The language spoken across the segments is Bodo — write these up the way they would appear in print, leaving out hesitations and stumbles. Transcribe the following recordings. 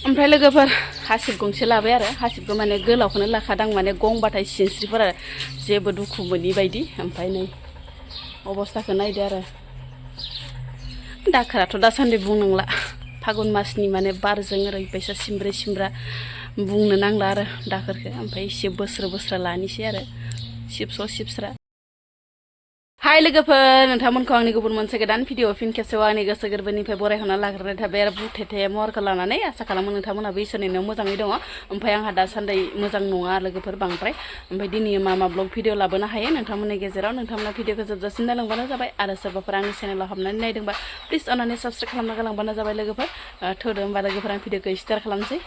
ओमफ्राय लोगोफोर हासिब गंसे लाबाय आरो हासिबखौ माने गोलावखौनो लाखादां माने गंबाथाय सिनस्रिफोरा जेबो दुखु मोनि बायदि ओमफ्राय नै अबस्थाखौ नायदो आरो दाखोराथ' दासान्दि बुंनांला फागुन मासनि माने बारजों ओरैबायसा सिमब्रे सिमब्रा बुंनो नांला आरो दाखोरखौ ओमफ्राय एसे बोस्रा लानोसै आरो सिबस्रा हाय लोगोफोर नोंथांमोनखौ आंनि गुबुन मोनसे गोदान भिडिअ फिन खेबसेयाव आंनि गोसो गोरबोनिफ्राय बरायहरना लाग्रोनाय थाबाय आरो बुथेथे महरखौ लानानै आसा खालामो नोंथांमोनहाबो इसोरनि अननायाव मोजाङै दङ ओमफ्राय आंहा दासान्दि मोजां नङा लोगोफोर बांद्राय ओमफ्राय दिनै मा ब्लग भिडिअ लाबोनो हायो नोंथांमोननि गेजेराव नोंथांमोना भिडिअखौ जोबजासिम नायलांबानो जाबाय आरो सोरबाफोर आंनि चेनेलाव हाबनानै नायदोंबा प्लिज अननानै साबस्क्राइब खालामना गालांबानो जाबाय लोगोफोर थोदो होमबा लोगोफोर आं भिडिअखौ स्टार्ट खालामसै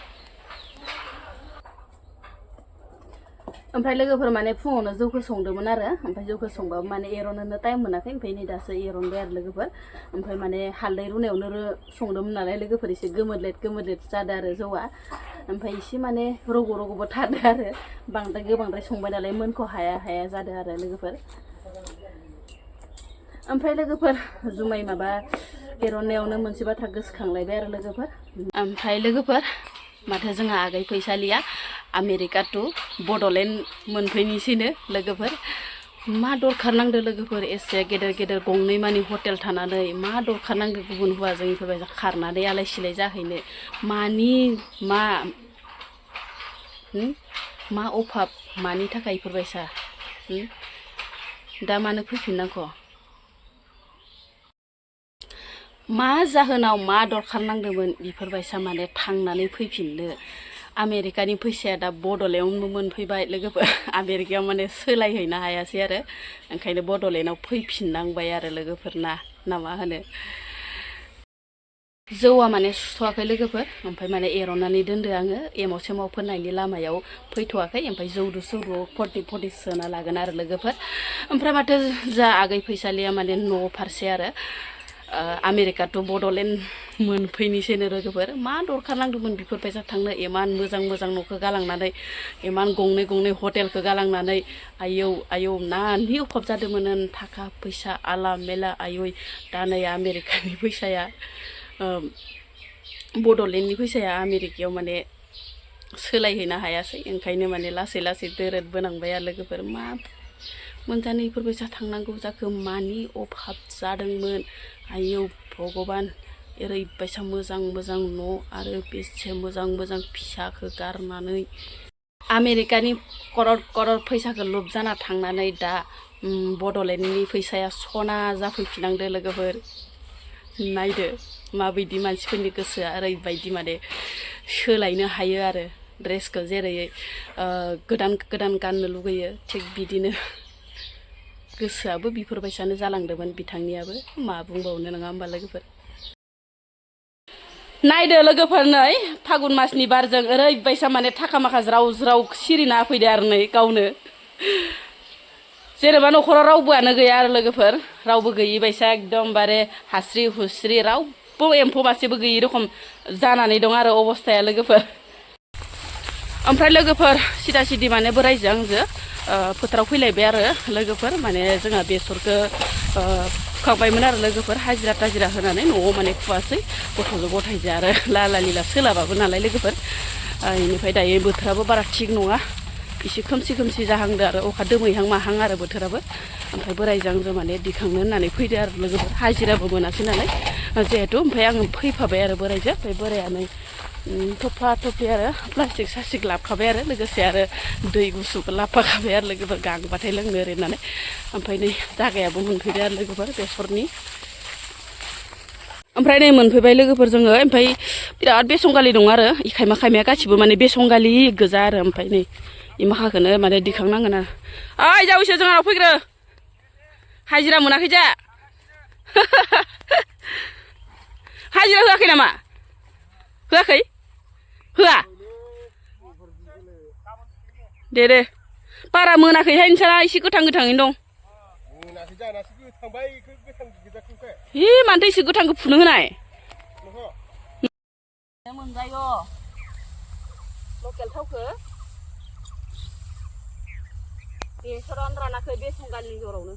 ओमफ्राय लोगोफोर माने फुङावनो जौखौ संदोंमोन आरो ओमफ्राय जौखौ संबाबो माने एरननो टाइम मोनाखै ओमफ्राय नै दासो एरनबाय आरो लोगोफोर ओमफ्राय माने हालदै रुनायावनो संदोंमोन नालाय लोगोफोर एसे गोमोदलेट जादों आरो जौआ ओमफ्राय एसे माने रग'बो थादों आरो गोबांद्राय संबाय नालाय मोनखौ हाया जादों आरो लोगोफोर ओमफ्राय लोगोफोर जुमाय माबा एरननायावनो मोनसे बाथ्रा गोसोखांलायबाय आरो लोगोफोर ओमफ्राय लोगोफोर माथो जोंहा आगै फैसालिया आमेरिका टु बड'लेण्ड मोनफैनोसैनो लोगोफोर मा दरखार नांदो लोगोफोर एसे गेदेर गंनै मानि हटेल थानानै मा दरखार नांदो गुबुन हौवाजों इफोरबायसा खारनानै आलाय सिलाय जाहैनो मानि मा अभाब मानि थाखाय इफोरबायसा दा मानो फैफिननांगौ मा जाहोनाव मा दरखार नांदोंमोन बेफोरबायसा माने थांनानै फैफिननो आमेरिकानि फैसाया दा बड'लेण्डआवनो मोनफैबाय लोगोफोर आमेरिकायाव माने सोलायहैनो हायासै आरो ओंखायनो बड'लेण्डआव फैफिननांबाय आरो लोगोफोर ना मा होनो जौआ माने सुथ'वाखै लोगोफोर ओमफ्राय माने एरननानै दोनदो आङो एमाव सेमाव फोननायनि लामायाव फैथ'वाखै ओमफ्राय जौदु फर्टि सोना लागोन आरो लोगोफोर ओमफ्राय माथो जा आगै फैसालिया माने न' फारसे आरो आमेरिका टु बड'लेण्ड मोनफैनोसैनो लोगोफोर मा दरखार नांदोंमोन बेफोरबायसा थांनो इमान मोजां न'खौ गालांनानै इमान गंनै हटेलखौ गालांनानै आयौ नानि अभाब जादोंमोन थाखा फैसा आला मेला आयै दा नै आमेरिकानि फैसाया बड'लेण्डनि फैसाया आमेरिकायाव माने सोलायहैनो हायासै ओंखायनो माने लासै दोरोदबोनांबाय आरो लोगोफोर मा मोनजानो इफोरबायसा थांनांगौ जाखो मानि अभाब जादोंमोन आयौ भगबान ओरैबायसा मोजां न' आरो बेसे मोजां फिसाखौ गारनानै आमेरिकानि करर फैसाखौ लब जाना थांनानै दा बड'लेण्डनि फैसाया सना जाफैफिननांदो लोगोफोर नायदो माबायदि मानसिफोरनि गोसोआ ओरैबायदि माने सोलायनो हायो आरो ड्रेसखौ जेरै गोदान गाननो लुगैयो थिग बिदिनो गोसोआबो बेफोरबायसानो जालांदोंमोन बिथांनियाबो मा बुंबावनो नङा होमबा लोगोफोर नायदो लोगोफोर नै फागुन मासनि बारजों ओरैबायसा माने थाखा माखा ज्राव सिरिना फैदो आरो नै गावनो जेनेबा न'खराव रावबोआनो गैया आरो लोगोफोर रावबो गैयि बायसा एकदमबारे हास्रि हुस्रि रावबो एम्फौ मासेबो गैयि रखम जानानै दं आरो अबस्थाया लोगोफोर ओमफ्राय लोगोफोर सिदा माने बोरायजों आंजो फोथाराव फैलायबाय आरो लोगोफोर माने जोंहा बेसरखौ फुखांबायमोन आरो लोगोफोर हाजिरा ताजिरा होनानै न'आव माने फुवासै गथ'जों गथायजों आरो लाला लिला सोलाबाबो नालाय लोगोफोर बेनिफ्राय दायो बोथोराबो बारा थिग नङा एसे खोमसि जाहांदो आरो अखा दोमैहां माहां आरो बोथोराबो ओमफ्राय बोरायजों आंजो माने दिखांनो होननानै फैदो आरो लोगोफोर हाजिराबो मोनासै नालाय जिहेथु ओमफ्राय आङो फैफाबाय आरो बोरायजों ओमफ्राय बोराया नै थफ्ला आरो प्लास्टिक सास्टिक लाबोखाबाय आरो लोगोसे आरो दै गुसुबो लाबोफाखाबाय आरो लोगोफोर गांबाथाय लोंनो ओरैनानै ओमफ्राय नै जागायाबो मोनफैदो आरो लोगोफोर बेसरनि ओमफ्राय नै मोनफैबाय लोगोफोर जोङो ओमफ्राय बिराद बेसंगालि दं आरो खायमाया गासिबो माने बेसंगालि गोजा आरो ओमफ्राय नै माखाखौनो माने दिखांनांगोन आरो ओइ जावैसो जोंनाव फैग्रो हाजिरा मोनाखै जा हाजिरा होआखै नामा होआखै होआ दे बारा मोनाखैहाय नोंसोरा एसे गोथाङैनो दं हे मानोथो एसे गोथांखौ फुनो होनाय मोनजायो लकेल थावखौ बेसरानो रानाखै बेसंगालिनि जरावनो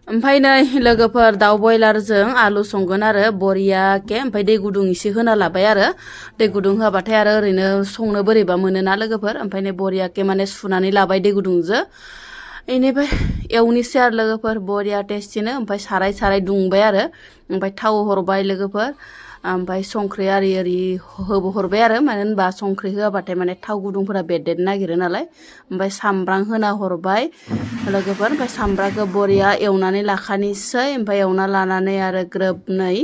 ओमफ्राय नै लोगोफोर दाउ बयलारजों आलु संगोन आरो बरियाके ओमफ्राय दै गुदुं एसे होना लाबाय आरो दै गुदुं होआबाथाय आरो ओरैनो संनो बोरैबा मोनोना लोगोफोर ओमफ्राय नै बरियाके माने सुनानै लाबाय दै गुदुंजों इनिफ्राय एवनिसै आरो लोगोफोर बरिया टेस्टिनो ओमफ्राय साराय दुंबाय आरो ओमफ्राय थाव हरबाय लोगोफोर ओमफ्राय संख्रि आरि हरबाय आरो मानो होनबा संख्रि होआबाथाय माने थाव गुदुंफोरा बेरदेरनो नागिरो नालाय ओमफ्राय सामब्राम होना हरबाय लोगोफोर ओमफ्राय सामब्रामखौ बरिया एवनानै लाखानोसै ओमफ्राय एवना लानानै आरो ग्रोबनै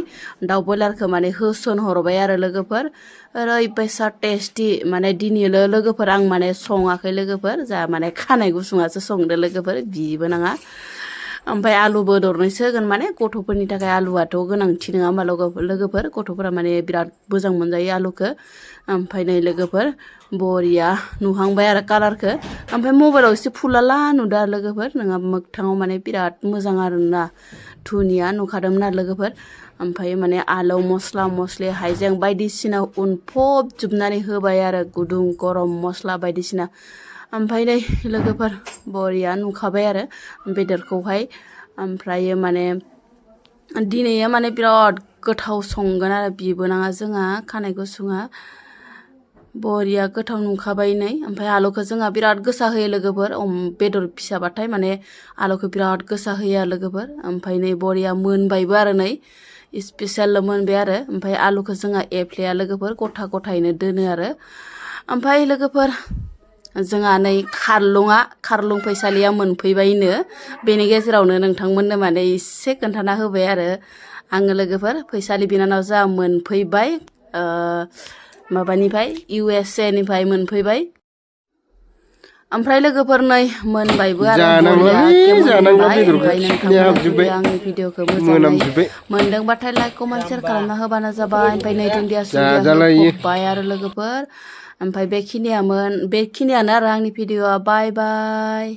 दाउ बयलारखौ माने होसन हरबाय आरो लोगोफोर ओरैबायसा टेस्टि माने दिनैलो लोगोफोर आं माने सङाखै लोगोफोर जा माने खानाय गुसुङासो संदो लोगोफोर बिबो नाङा ओमफ्राय आलुबो दरनैसो होगोन माने गथ'फोरनि थाखाय आलुआथ' गोनांथि नङा होमबा लोगोफोर गथ'फोरा माने बिराद मोजां मोनजायो आलुखौ ओमफ्राय नै लोगोफोर बरिया नुहांबाय आरो कालारखौ ओमफ्राय मबाइलाव एसे फुलाला नुदों आरो लोगोफोर नोंहा मोगथाङाव माने बिराद मोजां आरोना धुनिया नुखादोंमोन आरो लोगोफोर ओमफ्राय माने आलौ मस्ला मस्लि हाइजें बायदिसिना उनफबजोबनानै होबाय आरो गुदुं गरम मस्ला बायदिसिना ओमफ्राय नै लोगोफोर बरिया नुखाबाय आरो बेदरखौहाय ओमफ्रायो माने दिनैया माने बिराद गोथाव संगोन आरो बिबोनाङा जोंहा खानाय गुसुङा बरिया गोथाव नुखाबाय नै ओमफ्राय आलुखौ जोंहा बिराद गोसा होयो लोगोफोर बेदर फिसाबाथाय माने आलुखौ बिराद गोसा होयो आरो लोगोफोर ओमफ्राय नै बरिया मोनबायबो आरो नै स्पेसियल मोनबाय आरो ओमफ्राय आलुखौ जोंहा एफ्लेया लोगोफोर गथा गथायैनो दोनो आरो ओमफ्राय लोगोफोर जोंहा नै खारलुं फैसालिया मोनफैबायनो बेनि गेजेरावनो नोंथांमोननो माने एसे खोन्थाना होबाय आरो आङो लोगोफोर फैसालि बिनानाव जा मोनफैबाय माबानिफ्राय USA निफ्राय मोनफैबाय ओमफ्राय लोगोफोर नै मोनबायबो आरो ओमफ्राय नोंथांमोना आंनि भिडिअखौ मोजाङै मोनदोंबाथाय लाइक कमेन्ट शेयार खालामना होबानो जाबाय ओमफ्राय नै दुन्दिया होबाय आरो लोगोफोर ओमफ्राय बेखिनियानो आरो आंनि भिडिअआ बाय बाय।